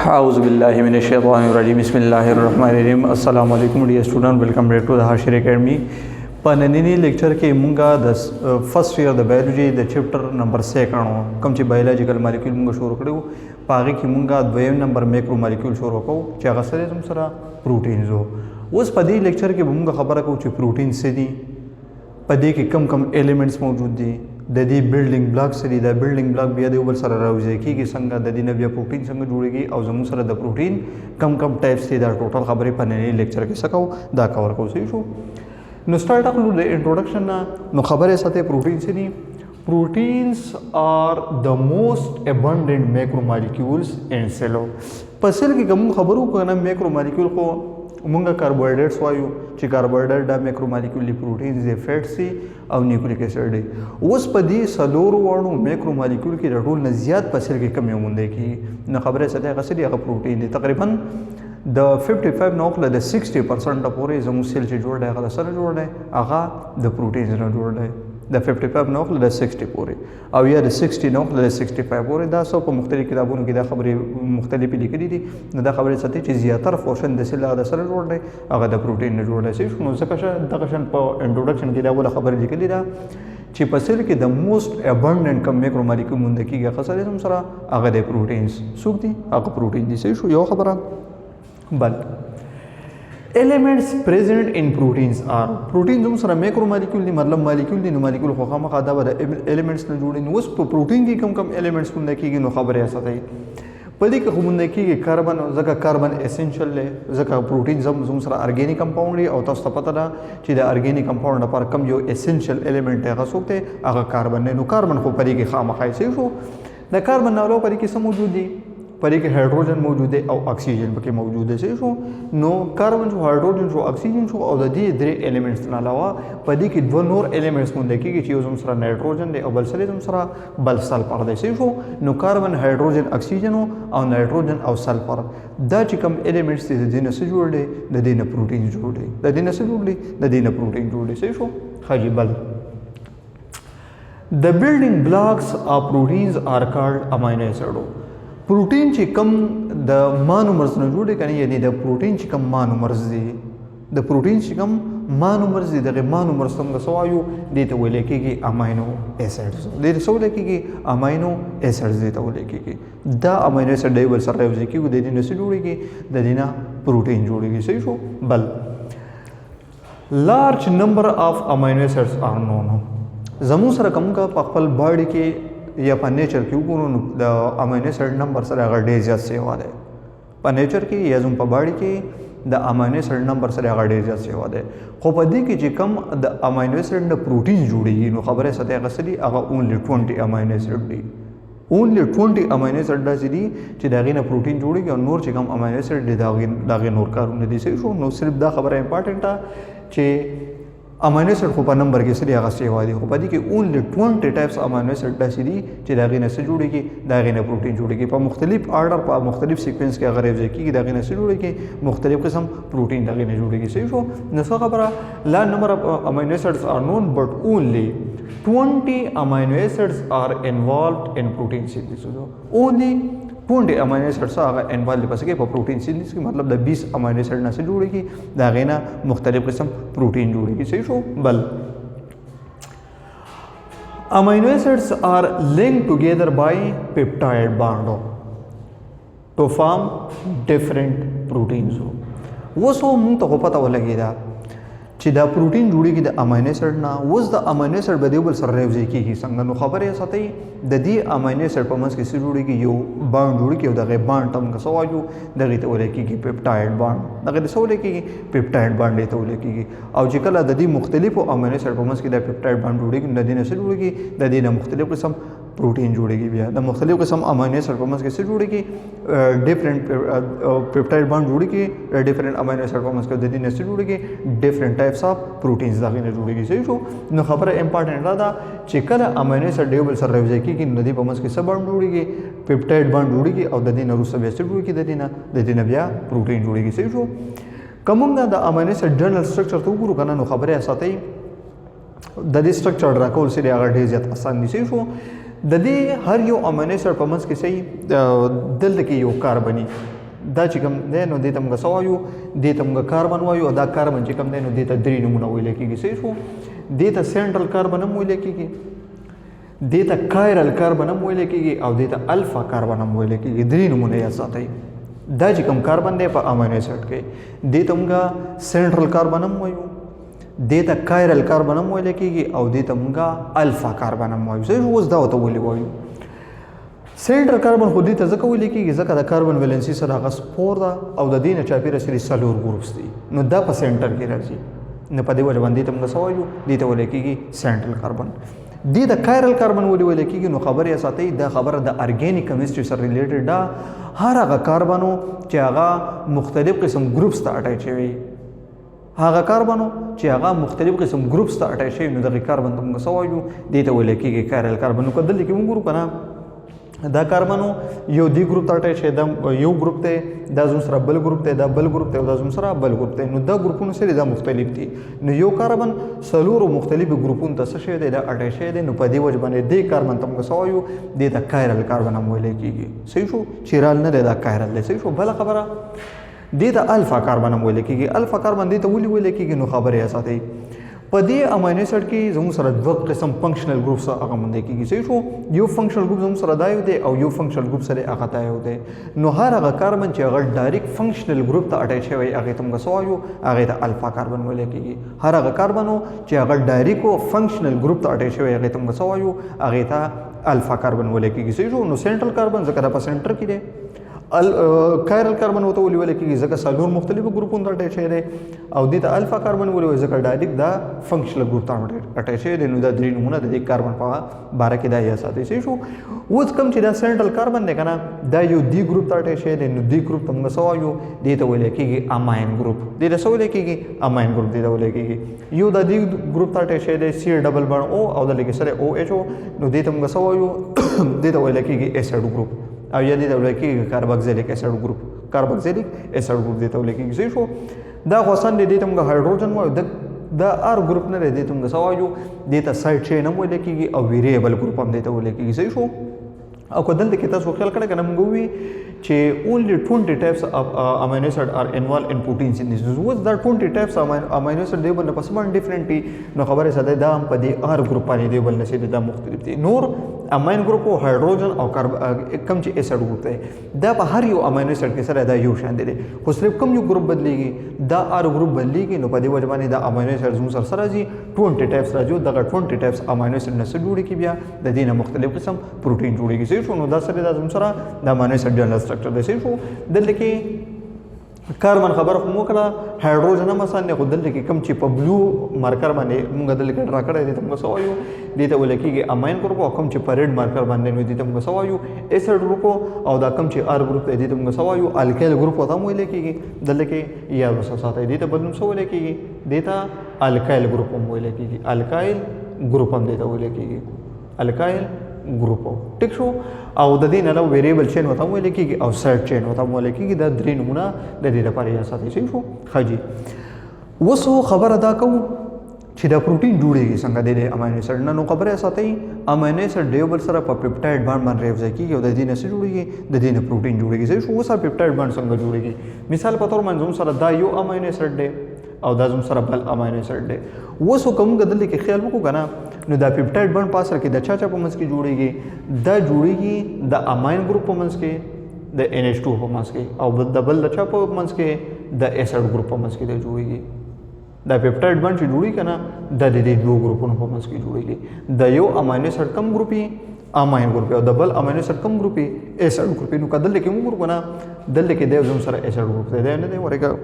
اعوذ بالله من الشیطان الرجیم، بسم الله الرحمن الرحیم۔ السلام علیکم dear student، welcome back to the Hashir Academy۔ په ننني لیکچر کې مونږه د فرست ایئر د بیولوژي د چپټر نمبر 2 کوم چې بایولوژیکل مالیکول مونږ شروع کړو، په هغې کې مونږه دویم نمبر میکرو مالیکول شروع کوو چې هغه سره زموږ سره پروټینز وو۔ اوس په دې لیکچر کې به مونږ خبره کوو چې پروټین څه دي، په دې کې کم کم ایلیمنټس موجود دي، د دې بلډینګ بلاک څه دي، دا بلډینګ بلاک بیا د یو بل سره راوځي کېږي څنګه، د دې نه بیا پروټین څنګه جوړېږي او زموږ سره د پروټین کم کم ټایپس دي۔ دا ټوټل خبرې په ننني لیکچر کې څه کوو؟ دا کور کوو، صحیح شو؟ نو سټارټ اخلو د انټروډکشن نه۔ نو خبرې ساته، پروټین څه دي؟ Proteins are the most abundant macromolecules in cell۔ په سیل کې کوم خبرو کنه، میکرو مالیکول خو مونږ کاربوهایډریټس وایو چې کاربوهایډریټ دا میکرو مالیکول دي، پروټینز دي، فیټس دي او نیوکلیک اسید دي۔ اوس په دې څلورو واړو میکرو مالیکول کې د ټول نه زیات په سیل کې کم یو موندی کېږي؟ نو خبره څه ده؟ هغه څه دي؟ هغه پروټین دي۔ تقریباً د 55 نه واخله د 60% پورې زموږ سیل چې جوړ دی، هغه د څه نه جوړ دی؟ هغه د پروټینز نه جوړ دی۔ د 55 نه واخله د 60 پورې او یا د 60 نه واخله د 65 پورې، دا څه په مختلف کتابونو کې دا خبرې مختلفې لیکلي دي۔ نو دا خبرې ساتي چې زیاتره پورشن د سیل هغه د سره جوړ دی؟ هغه د پروټین نه جوړ دی، صحیح شو؟ نو ځکه دغه شان په انټروډکشن کې دا بله خبره لیکلې ده چې په سیل کې د موست ابنډنټ کوم میکرو مالیکول موندل کېږي، هغه څه دی زموږ سره؟ هغه د پروټینز۔ څوک دي؟ هغه پروټین دي، صحیح شو؟ یو خبره۔ بل، elements present in proteins are۔ پروټین زموږ سره میکرو مالیکول دي، مطلب مالیکول دي، نو مالیکول خو خامخا دا به د elements نه جوړ۔ نو اوس په پروټین کې کم کم elements موندل کېږي؟ نو خبرې یې ساتئ، په دې کې خو موندل کېږي کاربن، ځکه کاربن اسنشل دی، ځکه پروټین زموږ سره ارګانیک کمپاوند دی او تاسو ته پته ده چې د ارګانیک کمپاوند لپاره کم یو اسنشل الیمنټ دی، هغه څوک دی؟ هغه کاربن دی۔ نو کاربن خو په دې کې خامخا دی، صحیح شو؟ د کاربن نه علاوه په دې کې څه موجود دي؟ په دې کې هایدروجن موجود دی او اکسیجن پکې موجود دی، صحیح شو؟ نو کاربن شو، هایدروجن شو، اکسیجن شو او د دې درې الیمنټس نه علاوه په دې کې دوه نور الیمنټس موندل کېږي چې یو زموږ سره نایټروجن دی او بل څه دی زموږ سره؟ بل سلفر دی، صحیح شو؟ نو کاربن، هایدروجن، اکسیجن او نایټروجن او سلفر، دا چې کوم الیمنټس دي، د دې نه څه جوړ دی؟ د دې نه پروټین جوړ دی۔ د دې نه څه جوړ دی؟ د دې نه پروټین جوړ دی، صحیح شو؟ ښه جي، بل، The building blocks of proteins are called amino acid۔ پروټین چې کم د مانومرز نه جوړ دی کنه، یعنی د پروټین چې کم مانومرز دي، د پروټین چې کم مانومرز دي، دغه مانومرز څنګه څه وایو؟ دې ته ویل کېږي امینو اسیډز۔ دې ته څه ویل کېږي؟ امینو اسیډز دې ته ویل کېږي۔ دا امینو اسیډ دی بل سره یو ځای کېږي، د دې نه څه جوړېږي؟ د دې نه پروټین جوړېږي، صحیح شو؟ بل، large number of amino acids are known۔ زموږ سره کوم په خپل باډي کې یا په نیچر کې وګورو، نو د امینو اسید نمبر سره هغه ډېر زیات سیوا دی۔ په نیچر کې یا زموږ په باډي کې د امینو اسید نمبر سره هغه ډېر زیات سیوا دی، خو په دې کې چې کم د امینو اسید نه پروټین جوړېږي، نو خبره څه ده؟ هغه څه دي؟ هغه اونلي 20 امینو اسید دي۔ اونلي 20 امینو اسید داسې دي چې د هغې نه پروټین جوړېږي او نور چې کم امینو اسید دي، د هغې نور کارونه دي، صحیح شو؟ نو صرف دا خبره امپارټنټ ده چې امینو اسید خو په نمبر کې څه دي؟ هغه سیوا دي، خو په دې کې اونلي 20 ټایپس امینو اسید داسې دي چې د هغې نه څه جوړېږي؟ د هغې نه پروټین جوړېږي۔ په مختلف آرډر، په مختلف سیکوینس کې هغه یوځای کېږي، د هغې نه څه جوړېږي؟ مختلف قسم پروټین د هغې نه جوړېږي، صحیح شو؟ نو څه خبره، large number of amino acids are known but only 20 amino acids are involved in protein synthesis۔ Only 20 amino acids هغه انوالو پس کې په پروټین سینتھیسس کې، مطلب د 20 امینو اسید نه څه جوړېږي؟ د هغې نه مختلف قسم پروټین جوړېږي، صحیح شو؟ بل، amino acids are linked together by peptide bond to form different proteins۔ اوس مونږ ته خو پته ولګېده چې دا پروټین جوړېږي د امینو اسید نه۔ اوس د امینو اسید به د یو بل سره یوځای کېږي څنګه؟ نو خبره یې ساتئ، د دې امینو اسید په منځ کې څه جوړېږي؟ یو بانډ جوړېږي او دغه بانډ ته موږ څه وایو؟ دغې ته ویل کېږي پیپټاید بانډ۔ دغې ته څه ویل کېږي؟ پیپټاید بانډ دې ته ویل کېږي۔ او چې کله د دې مختلفو امینو اسید په منځ کې دا پیپټاید بانډ جوړېږي، نو د دې نه څه جوړېږي؟ د دې نه مختلف قسم پروټین جوړېږي۔ بیا د مختلف قسم امینو اسید په منځ کې څه جوړېږي؟ ډیفرنٹ پیپټاید بانډ جوړېږي ډیفرنٹ امینو اسید په منځ کې، د دې نه څه جوړېږي؟ ډیفرنٹ ټایپس اف پروټینز د هغې نه جوړېږي، صحیح شو؟ نو خبره امپارټنټ دا ده چې کله امینو اسید د یو بل سره یوځای کېږي، نو د دې په منځ کې څه بانډ جوړېږي؟ پیپټاید بانډ جوړېږي او د دې نه وروسته بیا څه جوړېږي؟ د دې نه بیا پروټین جوړېږي، صحیح شو؟ که موږ د امینو اسید جنرل سټرکچر ته وګورو که نه، نو خبره یې ساتئ، د دې سټرکچر ډرا کول سره هغه ډېر زیات اسان دي، صحیح شو؟ د دې هر یو امینو اسید په منځ کې صحیح دلته کې یو کاربني، دا چې کوم دی نو دې ته موږ څه وایو؟ دې ته موږ کاربن وایو. او دا کاربن چې کوم دی نو دې ته درې نومونه ویل کېږي. صحیح شو؟ دې ته سنټرل کاربن هم ویل کېږي، دې ته کایرل کاربن هم ویل کېږي، او دې ته الفا کاربن هم ویل کېږي. درې نومونه یاد ساتئ. دا چې کوم کاربن دی په امینو اسید کې، دې ته موږ سنټرل کاربن هم وایو، دې ته کایرل کاربن هم ویل کېږي، او دې ته موږ الفا کاربن هم وایو. صحیح؟ اوس دا ورته ولې وایو سنټرل کاربن؟ خو دې ته ځکه ویل کېږي ځکه د کاربن ویلنسي سره هغه 4 ده او د دې نه چاپېره سره څلور ګروپس دي، نو دا په سنټر کې راځي. نو په دې وجه باندې ته موږ څه وایو؟ دې ته ویل کېږي سنټرل کاربن. دې ته کایرل کاربن ولې ویل کېږي؟ نو خبرې یې ساتئ، دا خبره د ارګانیک کیمستري سره ریلیټډ ده. هر هغه کاربنو چې هغه مختلف قسم ګروپس ته اټیچ شوی، هغه کاربنو چې هغه مختلف قسم ګروپس ته اټیچ شوی، نو دغه کاربن ته موږ څه وایو؟ دې ته ویل کېږي کایرل کاربن. نو که دلته کې موږ ګورو که نه، دا کاربنو یو دی ګروپ ته اټیچ شوی، دا یو ګروپ دی، دا زموږ سره بل ګروپ دی، دا بل ګروپ دی، او دا زموږ سره بل ګروپ دی. نو دا ګروپونه سره دا مختلف دي. نو یو کاربن څلورو مختلفو ګروپونو ته څه شوی دی؟ دا اټیچ شوی دی. نو په دې وجه باندې دې کاربن ته موږ څه وایو؟ دې ته کایرل کاربن هم ویل کېږي. صحیح شو؟ چیرال نه دی، دا کایرل دی. صحیح شو؟ بله خبره، دې ته الفا کاربن هم ویل کېږي. الفا کاربن دې ته ولې ویل کېږي؟ نو خبرې یې ساتئ، په دې امینو اسید کې زموږ سره دوه قسم فنکشنل ګروپس هغه موندل کېږي. صحیح شو؟ یو فنکشنل ګروپ زموږ سره دا یو دی او یو فنکشنل ګروپ سره هغه دا یو دی. نو هر هغه کاربن چې هغه ډایرکټ فنکشنل ګروپ ته اټیچ شوی، هغې ته موږ څه وایو؟ هغې ته الفا کاربن ویل کېږي. هر هغه کاربنو چې هغه ډایرکټ فنکشنل ګروپ ته اټیچ شوی، هغې ته موږ څه وایو؟ هغې ته الفا کاربن ویل کېږي. صحیح شو؟ نو سنټرل کاربن ځکه دا په سنټر کې دی، کایرل کاربن ورته ولې ویل کېږي؟ ځکه څلور مختلفو ګروپونو ته اټیچ شوی دی. او دې ته الفا کاربن ولې وایي؟ ځکه ډایرکټ دا فنکشنل ګروپ ته اټیچ شوی دی. نو دا درې نومونه د دې کاربن په باره کې دا یې ساتي. صحیح شو؟ اوس کوم چې دا سنټرل کاربن دی که نه، دا یو دی ګروپ ته اټیچ شوی دی. نو دی ګروپ ته موږ څه وایو؟ دې ته ویل کېږي اماین ګروپ. دې ته څه ویل کېږي؟ اماین ګروپ دې ته ویل کېږي. یو دا دی ګروپ ته اټیچ شوی دی، سی ډبل بن او، او دلته کې سره او ایچ او، نو دې ته موږ څه وایو؟ دې ته ویل کېږي اسید ګروپ، او یا دې ته ویل کېږي کاربوکسیلیک اسید ګروپ. کاربوکسیلیک اسید ګروپ دې ته ویل کېږي. صحیح شو؟ دا خو آسان دی، دې ته موږ هایدروجن وایو. دا آر ګروپ نه دی، دې ته موږ څه وایو؟ دې ته سایډ چین هم ویل کېږي او ویریبل ګروپ هم دې ته ویل کېږي. صحیح شو؟ او که دلته کې تاسو خیال کړئ که نه، موږ ووایو چې only 20 types of amino acid are involved in protein synthesis. اوس دا 20 types of amino acid دی بل نه په څه باندې ډیفرنټ دي؟ نو خبره ساده، دا هم په دې آر ګروپ باندې دی بل نه څه دي، دا مختلف دي. نور امین ګروپ او هایدروجن او کارب کم چې اسید ګروپ دی، دا په هر یو امینو اسید کې سره دا یو شان دی، خو صرف کم یو ګروپ بدلیږي، دا آر ګروپ بدلیږي. نو په دې وجه باندې دا امینو اسید زموږ سره سره راځي 20 types راځي. دغه 20 types امینو اسید نه څه جوړیږي؟ بیا د دې نه مختلف قسم پروټین جوړیږي. صحیح شو؟ نو دا سره دا زموږ سره د امینو اسید جنرال سټرکچر دی. صحیح شو؟ دلته کې کاربن خبره خو مو کړه، هایدروجن هم اسان دی، خو دلته کې کوم چې په بلو مارکر باندې موږ دلته کې ډرا کړی دی، ته موږ څه وایو؟ دې ته ویل کېږي امین ګروپ. او کوم چې په ریډ مارکر باندې، نو دې ته موږ څه وایو؟ اسید ګروپ. او دا کوم چې آر ګروپ دی، دې ته موږ څه وایو؟ الکایل ګروپ ورته هم ویل کېږي. دلته کې یاد وساتئ، دې ته بل نوم څه ویل کېږي؟ دې ته الکایل ګروپ هم ویل کېږي. الکایل ګروپ هم دې ته ویل کېږي، الکایل ګروپ. ټیک شو؟ او د دې نه علاوه ویریبل چین ورته هم ویل کېږي او سایډ چین ورته هم ویل کېږي. دا درې نومونه د دې لپاره یاد ساتئ. صحیح شو؟ ښه جي، اوس خبره دا کوو چې دا پروټین جوړېږي څنګه د دې امینو اسید نه؟ نو خبره یې ساتئ، امینو اسید د یو بل سره په پیپټاید باند باندې یوځای کېږي او د دې نه څه جوړېږي؟ د دې نه پروټین جوړېږي. صحیح شو؟ اوس پیپټاید باند څنګه جوړېږي؟ مثال په تور باندې زموږ سره دا یو امینو اسید دی او دا زموږ سره بل امینو اسید دی. اوس که موږ دلته کې خیال وکړو که نه، نو دا پیپټاید باند په اصل کې د چا چا په منځ کې جوړېږي؟ دا جوړېږي د اماین ګروپ په منځ کې، د ان ایچ 2 په منځ کې، او د بل د چا په منځ کې؟ د اسید ګروپ په منځ کې دا جوړېږي. دا پیپټاید باند چې جوړېږي که نه، دا د دې دوو ګروپونو په منځ کې جوړېږي. د یو امینو اسید کوم ګروپ یې؟ اماین ګروپ یې، او د بل امینو اسید کوم ګروپ یې؟ اسید ګروپ یې. نو که دلته کې موږ ګورو که نه، دلته کې دی زموږ سره اسید ګروپ دی، دی نه دی؟ ورکه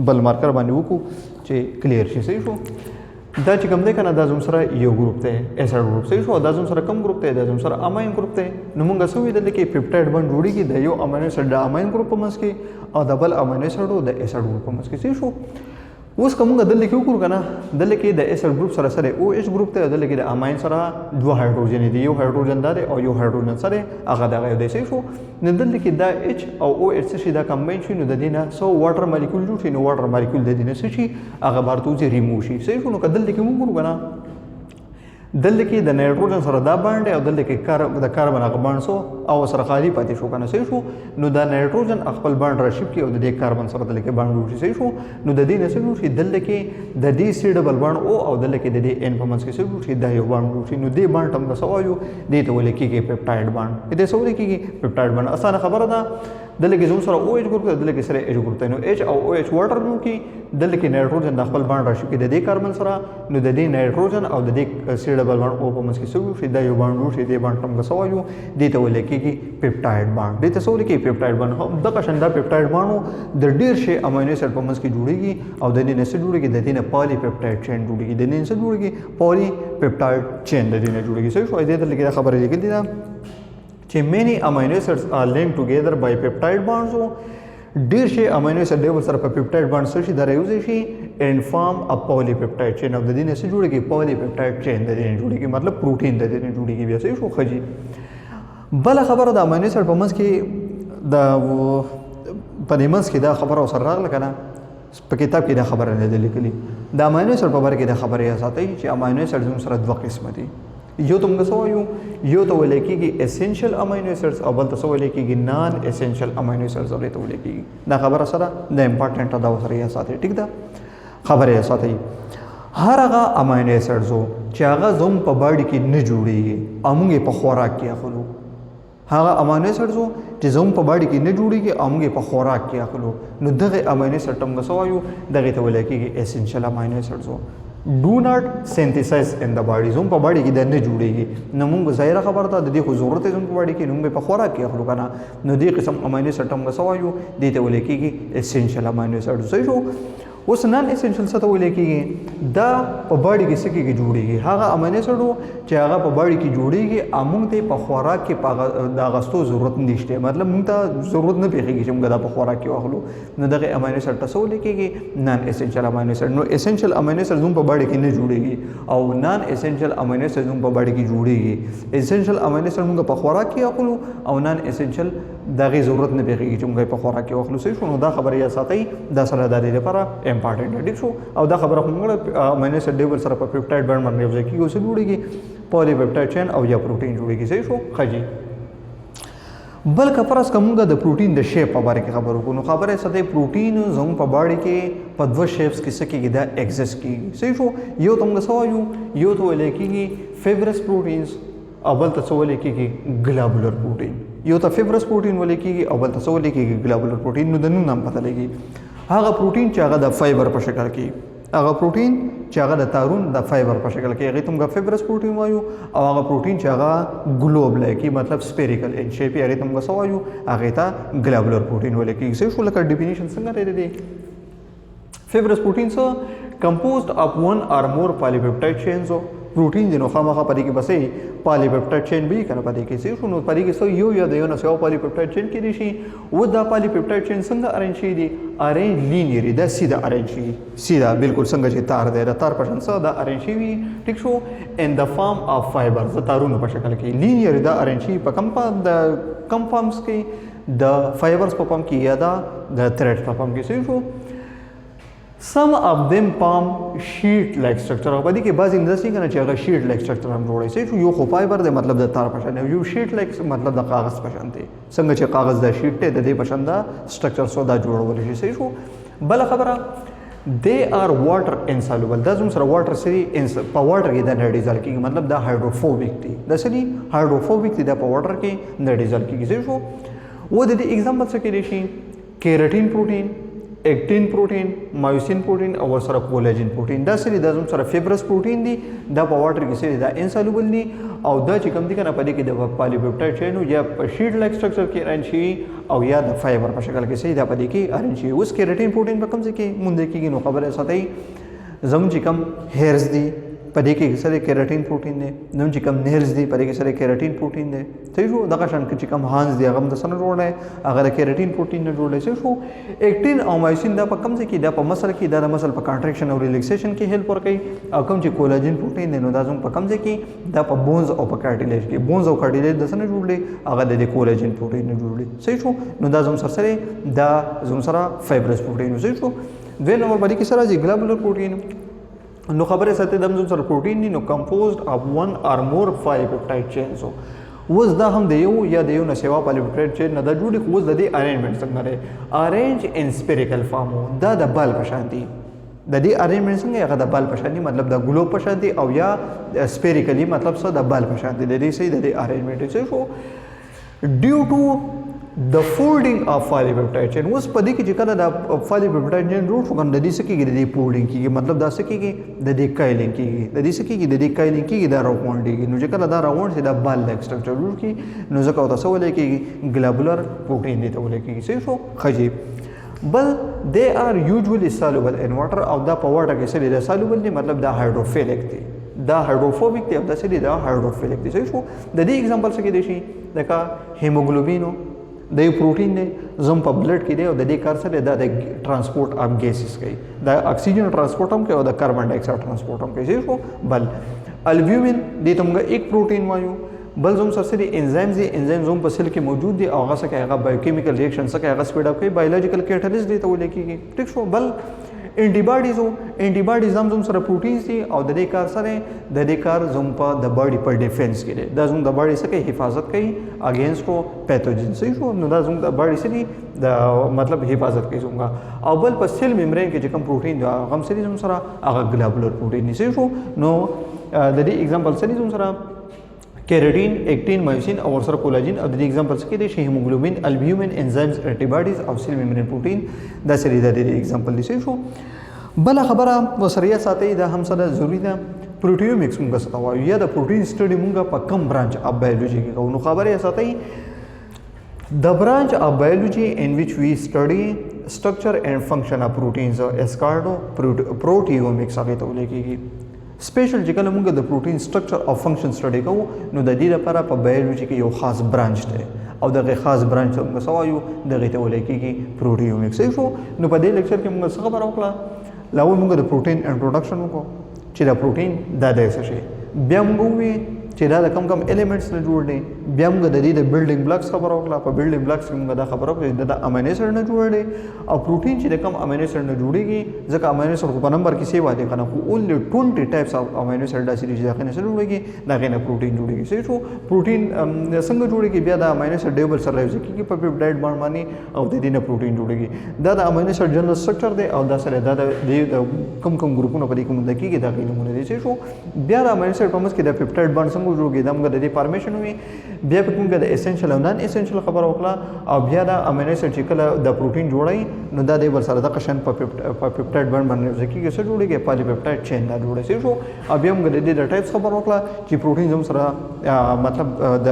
بل مارکر باندې وکړو چې کلیر شي. صحیح شو؟ دا چې کوم دی که نه، دا زموږ سره یو ګروپ دی، اسید ګروپ. صحیح شو؟ دا زموږ سره کوم ګروپ دی؟ دا زموږ سره اماین ګروپ دی. نو موږ څه ویل؟ دلته کې پیپټاید باند جوړېږي د یو امینو اسید د اماین ګروپ په منځ کې او د بل امینو اسید د اسید ګروپ په منځ کې. صحیح شو؟ اوس که موږ دلته کې وګورو که نه، دلته کې د اسید ګروپ سره سره او ایچ ګروپ دی، او دلته کې د اماین سره دوه هایدروجن دي، یو هایدروجن دا دی او یو هایدروجن سره هغه دغه یو دی. صحیح شو؟ نو دلته کې دا ایچ او او ایچ څه شي، دا کمباین شي، نو د دې نه څه واټر مالیکول جوړ شي، نو واټر مالیکول د دې نه څه شي، هغه بهر ته وځي، ریموو شي. صحیح شو؟ نو که دلته کې موږ وګورو که نه، دلته کې د نایټروجن سره دا bond او دلته کې د کاربن هغه bond سو او سره خالی پاتې شو کنه، صحیح شو. نو دا نایټروجن خپل bond راشیپ کې او د دې کاربن سره دلته کې bond جوړ شي، صحیح شو. نو د دې نه څه جوړ شي؟ دلته کې د دې C double bond O او دلته کې د دې N په منځ کې څه جوړ شي؟ دا یو bond جوړ شي. نو دې bond هم څه وایو؟ دې ته ویل کېږي peptide bond. دې څه ویل کېږي؟ peptide bond. اسانه خبره ده. دلته کې زموږ سره OH ګروپ دی، دلته کې سره H ګروپ دی. نو H او OH water جوړ کړي، دلته کې نایټروجن د خپل bond راشي کې د دې کاربن سره. نو د دې نایټروجن او د دې C double bond O په منځ کې څه جوړ شي؟ دا یو bond جوړ شي. دې bond ته موږ څه وایو؟ دې ته ویل کېږي peptide bond. دې ته څه ویل کېږي؟ peptide bond. هم دغه شان دا peptide bond د ډېر شی amino acid په منځ کې جوړېږي او د دې نه څه جوړېږي؟ د دې نه polypeptide chain جوړېږي. د دې نه څه جوړېږي؟ polypeptide chain د دې نه جوړېږي، صحیح شو. دې ته لکه خبره لیکلې ده چې many amino acids are linked together by peptide bonds. ډیر شی amino acid دی سره په peptide bond څه شي؟ دا راوځي شي and form a polypeptide chain. او د دې نه څه جوړېږي؟ polypeptide chain د دې نه جوړېږي، مطلب پروټین د دې نه جوړېږي بیا، صحیح شو. ښه جي، بله خبره د amino acid په منځ کې د په دې منځ کې دا خبره سره راغله که نه، په کتاب کې دا خبره نه ده لیکلې. د amino acid په باره کې دا خبره یې ساتئ چې amino acid زموږ سره دوه قسمه دي. یو ته موږ څه وایو؟ یو ته ویل کېږي essential amino acids او بل ته څه ویل کېږي؟ non essential amino acids ورته ویل کېږي. دا خبره سره د important ده، سره یې ساتئ، ټیک ده، خبره یې ساتئ. هر هغه amino acids چې هغه زموږ په body کې نه جوړېږي او موږ یې په خوراک کې اخلو، هغه amino acids چې زموږ په body کې نه جوړېږي او موږ یې په خوراک کې اخلو، نو دغه amino acid ته موږ څه وایو؟ دغې ته ویل کېږي essential amino acids. Do not synthesize in the body. زموږ په body کې دا نه جوړېږي، نو موږ ظاهره خبره ده د دې خو ضرورت دی زموږ په body کې، نو موږ په خوراک کې اخلو که نه. نو دې قسم amino acid ته موږ څه وایو؟ دې ته ویل کېږي essential amino acid، صحیح شو. اوس non essential څه ته ویل کېږي؟ دا په body کې څه کېږي؟ جوړېږي. هغه amino acid چې هغه په body کې جوړېږي او موږ ته په خوراک کې په د اغستو ضرورت نشته، مطلب موږ ته ضرورت نه پېښېږي چې موږ دا په خوراک کې واخلو، نو دغه amino acid ته څه ویل کېږي؟ non essential amino acid. نو essential amino acid زموږ په body کې نه جوړېږي او non essential amino acid زموږ په body کې جوړېږي. essential amino acid موږ په خوراک کې اخلو او non essential د هغې ضرورت نه پېښېږي چې موږ یې په خوراک کې واخلو، صحیح شو. نو دا خبره یې ساتئ، دا سره د دې لپاره important ده، ټیک شو. او دا خبره خو موږ amino acid دی سره په peptide bond باندې یو ځای کېږي او څه جوړېږي؟ polypeptide chain او یا پروټین جوړېږي، صحیح شو. ښه جي، بل که فرض که موږ د پروټین د shape په باره کې خبرو کوو، نو خبره یې ساتئ، پروټین زموږ په body کې په دوه shapes کې څه کېږي؟ دا exist کېږي، صحیح شو. یو ته موږ څه وایو؟ یو ته ویل کېږي fibrous proteins او بل ته څه ویل کېږي؟ globular protein. یو ته fibrous protein ویل کېږي او بل ته څه ویل کېږي؟ globular protein. نو د نوم نام پته لګي، هغه پروټین چې هغه د fiber په شکل کې، هغه پروټین چې هغه د تارون د fiber په شکل کې، هغې ته موږ fibrous protein وایو، او هغه پروټین چې هغه globe like مطلب spherical in shape، هغې ته موږ څه وایو؟ هغې ته globular protein ویل کېږي، صحیح شو. لکه definition څنګه دی د دې fibrous protein؟ څه composed of one or more polypeptide chains. Protein دی نو خامخا په دې کې بسې polypeptide chain به کنه په دې کې، صحیح شو. نو په دې کې څه یو یا د یو نه سوا polypeptide chain کې دي شي. و دا polypeptide chain څنګه arrange شي دي؟ arrange linearly، دا سیده arrange شي، سیده بالکل څنګه چې تار دی، دا تار په شان څه دا arrange شي وي، ټیک شو. in the form of fiber، د تارونو په شکل کې linearly دا arrange شي. په کم په د کم forms کې؟ د fibers په form کې یا دا د thread په form کې، صحیح شو. Some of them form sheet like structure. په دې کې بعضې داسې کنه چې هغه sheet like structure هم جوړوي، صحیح شو. یو خو fiber دی، مطلب د تار په شان، یو sheet like مطلب د کاغذ په شان دی، څنګه چې کاغذ د sheet دی، د دې په شان دا structure سو دا جوړول شي، صحیح شو. بله خبره، they are water insoluble. دا زموږ سره water سری په water کې دا نه dissolve کېږي، مطلب دا hydrophobic دی، دا څه دي؟ hydrophobic دی، دا په water کې نه dissolve کېږي، صحیح شو. و د دې example څه کېدای شي؟ keratin protein، actin protein، myosin protein او ورسره collagen protein. دا سری دا زموږ سره fibrous protein دي، دا په water کې سری دا insoluble دي، او دا چې کوم دي کنه په دې کې د polypeptide chain یا په sheet like structure کې arrange شي او یا د fiber په شکل کې سری دا په دې کې arrange شي. اوس keratin protein په کوم ځای کې موندل کېږي؟ نو خبره ساتئ، زموږ چې کوم hairs دي په دې کې سره keratin protein دی، زموږ چې کوم nails دي په دې کې سره keratin protein دی، صحیح شو. دغه شان چې کوم horns دي هغه هم د څه نه جوړ دی؟ هغه د keratin protein نه جوړ دی، صحیح شو. actin او myosin دا په کوم ځای کې؟ دا په muscle کې، دا د muscle په contraction او relaxation کې help ورکوي. او کوم چې collagen protein دی، نو دا زموږ په کوم ځای کې؟ دا په bones او په cartilage کې. bones او cartilage د څه نه جوړ دی؟ هغه د دې collagen protein نه جوړ دی، صحیح شو. نو دا زموږ سره دا زموږ سره fibrous protein، صحیح شو. دوی نمبر باندې کې سره راځي globular protein. نو خبره ساتي د زموږ سره پروټین دي، نو composed of one or more polypeptide chains. اوس دا هم د یو یا د یو نه سیوا پالیپپټاید چین نه دا جوړ، خو اوس د دې arrangement څنګه دی؟ Arrange in spherical form، دا د بال په شان دی. د دې arrangement څنګه؟ هغه د بال په شان دی، مطلب د globe په شان دی او یا spherically، مطلب څه، د بال په شان دی. د دې صحیح د دې arrangement څه شو؟ Due to the folding of polypeptide chain. اوس په دې کې چې کله د polypeptide chain جوړ شو کنه، د دې څه کېږي؟ د دې folding کېږي، مطلب دا څه کېږي؟ د دې coiling کېږي. د دې څه کېږي؟ د دې coiling کېږي، دا راغونډېږي. نو چې کله دا راغونډ شي، دا ball like structure جوړ کړي، نو ځکه ورته څه ویل کېږي؟ Globular protein دې ته ویل کېږي. صحیح شو؟ ښه جي. بل، they are usually soluble in water، او دا په water کې څه دي؟ دا soluble دي، مطلب دا hydrophilic دي. دا hydrophobic دی او دا څه دي؟ دا hydrophilic دي. صحیح شو؟ د دې example څه کېدای شي؟ لکه هیموګلوبینو، د یو پروټین دی، زم په blood کې دی او د دې کار سره دا د transport of gases کوي، د اکسیجن transport هم کوي او د کاربن ډای اکساید transport هم کوي. صحیح شو؟ بل، البیومین، دې ته موږ egg protein وایو. بل زموږ سره دي enzymes دي. انزایم زموږ په cell کې موجود دي او هغه څه کوي؟ هغه biochemical reaction څه کوي؟ هغه speed up کوي. Biological catalyst دي ته ویل کېږي. ټیک شو؟ بل، antibodies. Antibodies هم زموږ سره proteins دي او د دې کار سره د دې کار زموږ په د body په defense کې دی. دا زموږ د body څه کوي؟ حفاظت کوي against pathogen. صحیح شو؟ نو دا زموږ د body څه دي؟ د مطلب حفاظت کوي زموږ. او بل، په cell membrane کې چې کوم پروټین دی، هغه هم څه دي زموږ سره؟ هغه globular protein دي. صحیح شو؟ نو د دې example څه دي زموږ سره؟ Keratin، actin، myosin او ورسره کولاجین. او د دې example څه کېدای شي؟ Hemoglobin، albumin، enzymes، antibodies او cell membrane protein. دا سره د دې example دي. صحیح شو؟ بل خبره وسره یاد ساتئ، دا هم سره ضروري ده. Proteomics موږ څه ته وایو یا د پروټین study موږ په کوم branch of biology کې کوو؟ نو خبره یې ساتئ، the branch of biology in which we study structure and function of proteins is called proteomics هغې ته ویل کېږي. Special چې کله موږ د پروټین structure او function study کوو، نو د دې لپاره په بیولوژي کې یو خاص branch دی او دغه خاص branch ته موږ څه وایو؟ دغې ته ویل کېږي proteomics. صحیح شو؟ نو په دې لیکچر کې موږ څه خبره وکړه؟ لاول موږ د پروټین introduction وکړو چې دا پروټین دا دی څه شی. بیا موږ وویل چې دا د کم کم elements نه جوړ دی. بیا موږ د دې د building blocks خبره وکړه. په building blocks کې موږ دا خبره وکړه چې دا د amino acid نه جوړ دی او پروټین چې د کم amino acid نه جوړیږي، ځکه amino acid خو په نمبر کې سیوا دی کنه، خو only 20 types of amino acid داسې دي چې د هغې نه څه جوړیږي؟ د هغې نه پروټین جوړیږي. صحیح شو؟ پروټین څنګه جوړیږي؟ بیا د amino acid د یو بل سره یوځای کېږي په peptide bond باندې او د دې نه پروټین جوړیږي. دا د amino acid general structure دی او دا سره دا د دې کم کم ګروپونه په دې کې موندل کېږي، د هغې نومونه دي. صحیح شو؟ بیا د amino acid په منځ کې د peptide bond څنګه جوړیږي، دا موږ د دې formation وي. بیا په موږ د essential او non essential خبره وکړه او بیا د amino acid چې کله د پروټین جوړي، نو دا د بل سره د قشن په peptide bond باندې یوځای کېږي، څه جوړیږي؟ Polypeptide chain دا جوړي. صحیح شو؟ او بیا موږ د دې د types خبره وکړه چې پروټین زموږ سره مطلب د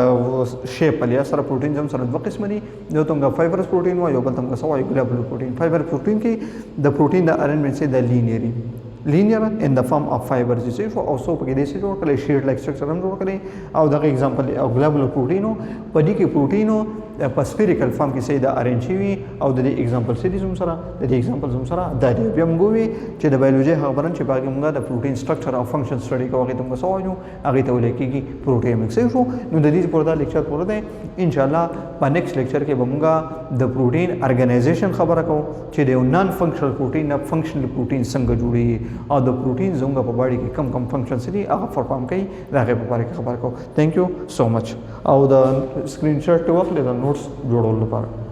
shape په لحاظ سره پروټین زموږ سره دوه قسمه دي. یو ته موږ fibrous protein وایو، یو بل ته موږ څه وایو؟ Globular protein. Fiber protein کې د پروټین د arrangement سره د linear in the form of fibers. صحیح شو؟ او څو پکې داسې جوړ کړي، sheet like structure هم جوړ کړي او دغه example. او globular پروټینو، په دې کې پروټینو په spherical form کې سي دا arrange شوي او د دې example څه دي زموږ سره؟ د دې example زموږ سره دا دی. بیا موږ وی چې د بیولوژي هغه branch چې باقي موږ د پروټین structure او function study کوو، هغې ته موږ څه وایو؟ هغې ته ویل کېږي proteomics. صحیح شو؟ نو د دې پورې دا لیکچر پوره دی. ان شاء الله په next lecture کې به موږ د پروټین organization خبره کوو چې د یو non functional protein نه functional protein څنګه جوړیږي او د پروټین زموږ په body کې کم کم functions دي، هغه perform کوي، د هغې په باره کې خبره کوو. Thank you so much. او د screenshot واخلئ د notes جوړولو لپاره.